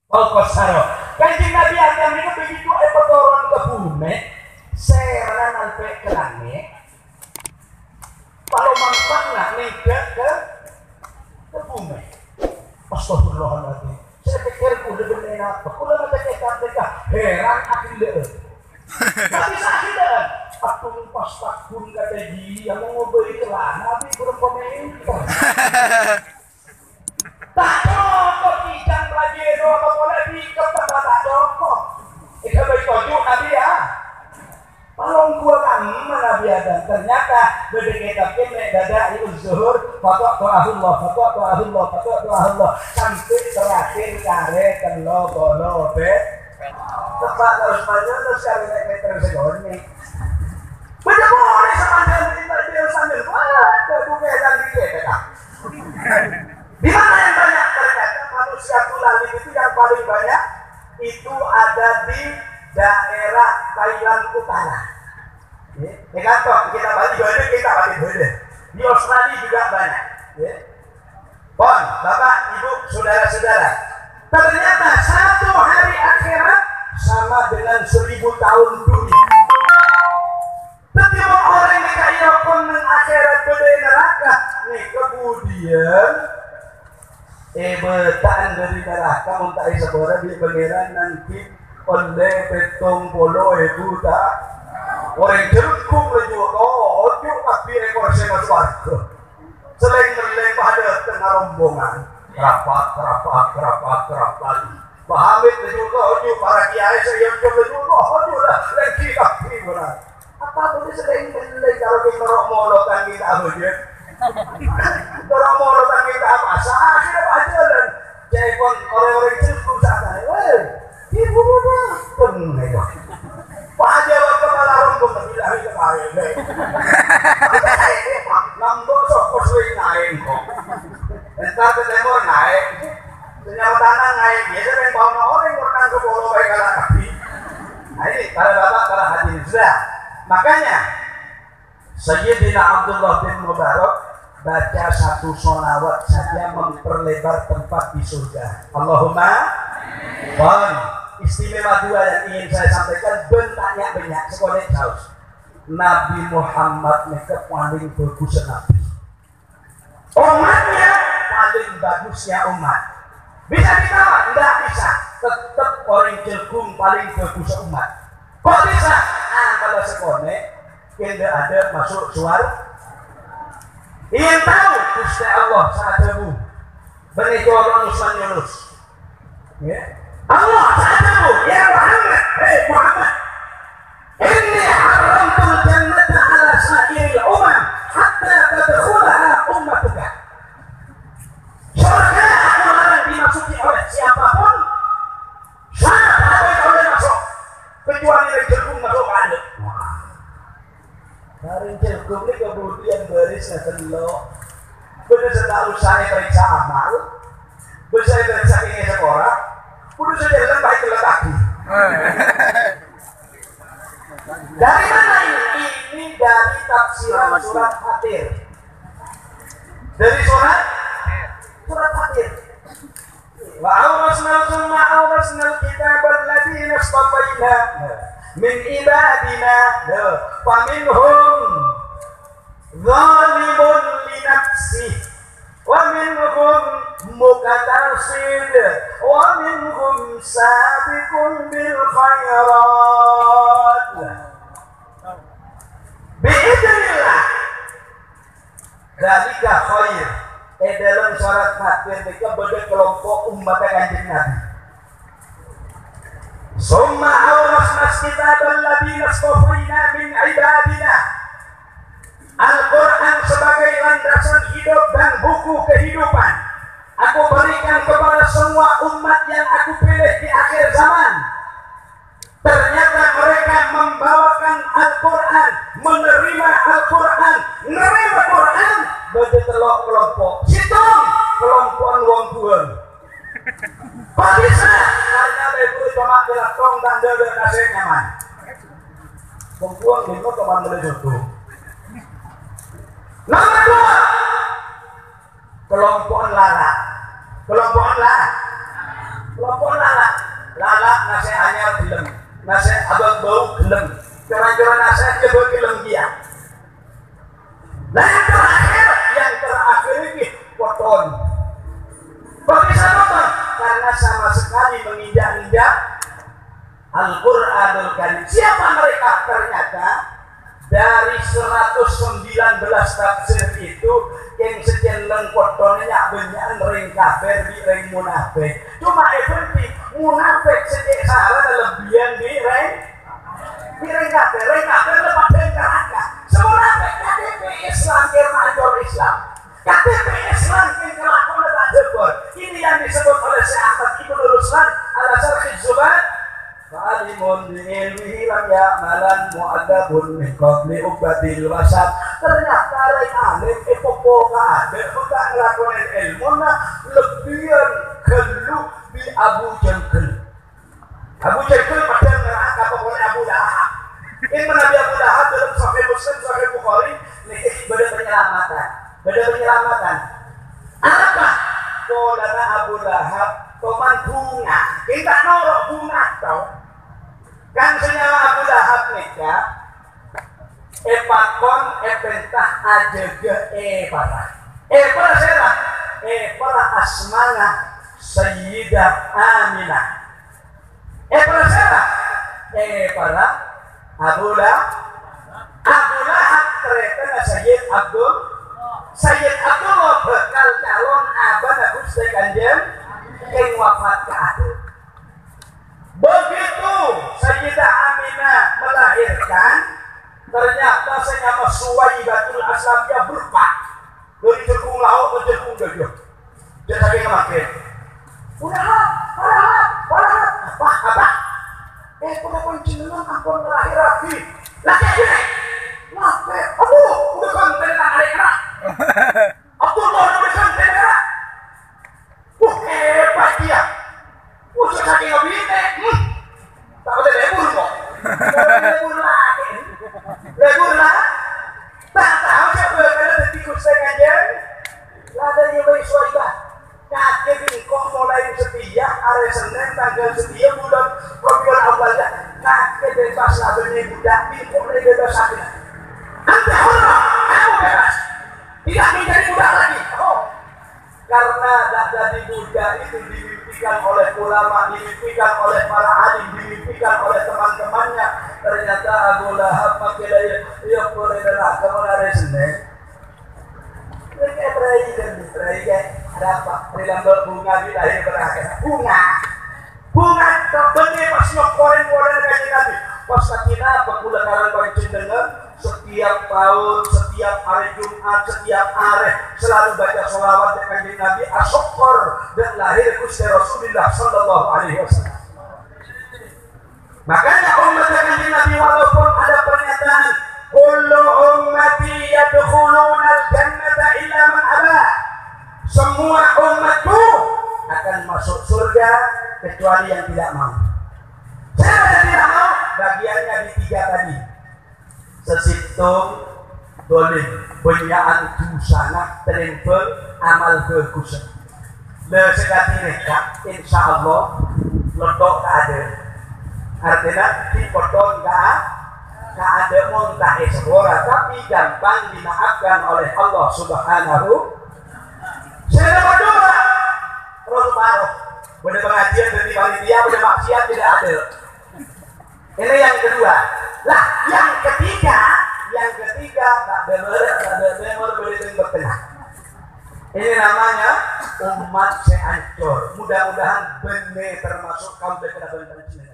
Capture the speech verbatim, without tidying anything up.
Fauqas saro. Kanjeng Nabi Adam niku begitu èpatoron ka bhumè, sèrana nampè' ka langngè', palomampa'na nèngghâ ka, ka bhumè. Astagfirullahaladzim. Sè pèkkèr kaulâ bânnè napa? Kaulâ maca kètab nèka hèran aghellâ'â. Tapi sakit, kan? Aduh, pas takun kata dia, mau ngobahi celana, tapi belum komentar. Tak cocok, kijang lagi, itu apa boleh diikat, tambah tak cocok. Itu baik cocok, Nabi, ya. Palongghu kamma Nabi Adam. Ternyata, bâdâ kètab kènè', dâdâ, Ibu Zuhur, Fatha'tuhullah, Fatha'tuhullah, Fatha'tuhullah. Sampai terakhir, karè tello polo pè-, Tepa' terros maju, terros karè naik meter sekonè'. Bâdâ polè samangkèn minta dia sambil, wah, ada buka yang dikit, ya, Kak. Di mana yang banyak? Ternyata manusia tulen itu yang paling banyak itu ada di daerah Thailand Utara. Ya, di kantong kita Bali, bâdâ kita Bali, bâdâ. Di Australia juga banyak. Ya. Pon, Bapak, Ibu, saudara-saudara, ternyata satu hari akhirat sama dengan seribu tahun dunia. Dhâddhi, mon orèng nèka èokom neng akhèrat bâdâ è naraka, nèka budiyân? Èbâta'an dâri naraka mon ta' èsapora bi' Pangèran nangghi ollè pèttong polo èbu ta'. Orèng Jhâlghung laju, oh, oju' kabbhi èkor sè maso' sowarghâ. Sè lèng-mellèng padâ tengnga rombongan. Rapat, rapat, rapat, rapat. Pak Hamid laju, oju', para kiai sè èonjhâm laju, oju' la, lèngghi kabbhi bhârâng. Apa budi sè lèng-mellèng karo kèng noro' molotan kita abhâjâng? Noro' molotan kita apa? Akhirnya pas jalan. Ca'èpon orèng-orèng Jhâlghung saat ini, "Weh, ibu muda." Bener, ya. Pak Haji Awal kepala rombongan bilang itu kaya, weh. Nambah sok pas weh naik kok. Entar ke timur naik. Ternyata naik. Biasa yang bawa orang orang ke pulau baik kalah kaki. Nah, ini para bapak, para hadirin sudah. Makanya, Sayyidina Abdullah bin Mubarak baca satu sholawat saja memperlebar tempat di surga. Allahumma. Pon, istimewa dua yang ingin saya sampaikan, bân ta' nya'-bânnya', sakonè' saos. Nabi Muhammad nèka palèng bhâghus nabi. Umatnya paling bagusnya umat. Bisa ditawar? Ndak bisa. Tetep orèng Jhâlghung palèng bhâghus umat. Kok bisa? Amalla sakonè', kèng ndak ada masuk suar. Ingin tahu? Ghustè Allah sè adhâbu, bânnè colo'na Usman Yunus. Ya. Allah sè adhâbu, "Ya Muhammad, hei Muhammad, inni haramtul jannata ala sa'iril umam hatta tadkhulaha ummatuka." Surga aku larang dimasuki oleh siapapun, sapa pon ta' ollè maso', kecuali orèng Jhâlghung maso' ka dâlem. Wah. Orèng Jhâlghung nèka budiyân bârisna tello'. Bâdâ sè ta' osa èparèksa amal, bâdâ sè èparèksa kèngèng sè pora, bâdâ sè jhâlân bhâi tello' kaki. Dari mana ini? Ini dari tafsiran surat Fatir. Dari surat, surat Fatir. Wa awrasna, tsumma awrasnal kitabal ladzina istafaina min ibadina. Faminhum zalimun li nafsihi, wa minhum muqtasid, wa minhum sabiqun bil khairat. Bi idznillah. Dzalika khair. È dâlem surat Fatir nèka bâdâ kalompo' ommatta Kanjeng Nabi. "Tsumma awrasnal kitabal ladzina istafaina min ibadina." Al-Quran sebagai landasan hidup dan buku kehidupan. Aku berikan kepada semua umat yang aku pilih di akhir zaman. Ternyata mereka membawakan Al-Quran, menerima Al-Quran, nerima Quran, bâdâ tello' kalompo'. Sèttong, kalompo'na wong buwâng. Kok bisa? Karena ibu coma bilang, "Tong tanda biar kasih nyaman." Wong buwâng dino coma beli susu. Nomor dua, kalompo'na lala. Kalompo'na la-, kalompo'na lala. Lala' nasè' anyar ghellem, nasè' abâ' bâu ghellem, cora-cora nasè' jâbâ ghellem kèya. Nah, yang terakhir, yang terakhir ini poton. Kok bisa poton? Karena sama sekali menginjak-injak Al-Quranul Karim. Siapa mereka? Ternyata dari seratus sembilan belas tafsir itu, yang sekian lengkot tonnya banyak reng kafir di reng munafik. Cuma itu di munafik sedikit salah lebihan di reng Pireng kabeh, reng kabeh le padha neraka. Semua kabeh K T P Islam, kira ancol Islam. K T P Islam yang kelakuannya tak jebol. Ini yang disebut oleh Syekh Ahmad Ibnu Ruslan ala Syarhi Zubair. Fa'alimun bi ilmihi lam ya'malan mu'adzabun min qabli ubadil wasat. Ternyata reng alim epopo kabeh, bukan ngelakuin ilmu, nah, lebihan gelu di Abu Jahal. Abu Jahal padha neraka pokoknya Abu Lahab. Ini Nabi Abu Lahab dalam Sahih Muslim, Sahih Bukhari, niki bâdâ penyelamatan. Bâdâ penyelamatan. Apa? Polana Abu Lahab, toman bunga. Kita norok bunga, tau. Kan senyawa Abu Lahab nika, epakon, epentah, ajâgâ, epara. Epara sèra? Epara asmana Sayyidah Aminah. Eh, para sapa? Eh, para Abu Lahab. Abu Lahab tarètanna Sayyid Abdul. Sayyid Abdullah bakal calon abana Ghustè Kanjeng, kèng wafat kaadâ'. Begitu Sayyidah Aminah melahirkan, ternyata sè nyama Suwaibatul Aslamiyah berubah. Dâri jhâghung lao' ka jhâghung dâjâ. Jhâ' sakèng mangkèn. Wah, wah, wah. Apa? Apa? Eh, ponapa panjhennengngan ampon nglahèrraghi lakè binè'? Lakè, aduh, udah kan tadi tak ada kena. Abdullah udah kan tadi kena. Wah, hebat dia. Wah, jhâ' sakèng abinè'. Hmm. Tak ada lebur kok. Lebur lagi. Lebur lah. Tak tahu siapa kalau jadi Ghustè Kanjeng. Lada iya baik Suwaibah. Kakè bengko mulai setia, hari Senin tanggal setia bulan Rabiul Awal ya. Kakè bebas lah beli budak, bengko mulai bebas sakit. Anta hurra, kamu bebas. Tidak menjadi budak lagi. Oh. Karena dak jadi budak itu dimimpikan oleh ulama, dimimpikan oleh para alim, dimimpikan oleh teman-temannya. Ternyata Abu Lahab makin lahir, iya boleh neraka mulai Senin. Mereka terakhir, terakhir, ada apa? Rilambak bunga di lahir berakhir. Bunga. Bunga tok bânnè pas nyokkorè polana Kanjeng Nabi. Pas sakèng apa kaulâ karang panjhennengngan, setiap tahun, setiap hari Jumat, setiap hari selalu baca sholawat ka Kanjeng Nabi, asokkor dan lahir Ghustè Rasulullah sallallahu alaihi wasallam. Makanya umat Kanjeng Nabi walaupun ada pernyataan, "Kullu ummati yadkhulunal jannata illa man aba." Semua umatku akan masuk surga kecuali yang tidak mau. Siapa yang tidak mau? Bagiannya di tiga tadi. Sè sèttong dolim, bânnya'an dhusana, tèmbhâng amal bhâghus. Lha, sakadhi nèka, insyaallah, lotto' kaadâ'. Artèna, dipotong ka, kaadâ' mon ta' èsapora, tapi gampang dimaafkan oleh Allah Subhanahu. Sè napa dua? Terus paro. Bâdâ pengajian dâddhi panitia, bâdâ maksiat tidak ada. Ini yang kedua. Lah, yang ketiga, yang ketiga, tak bener, tak bener, boleh tengok tengah. Ini namanya umat sè ancor. Mudah-mudahan bânnè termasuk kaum terkena bantuan Islam.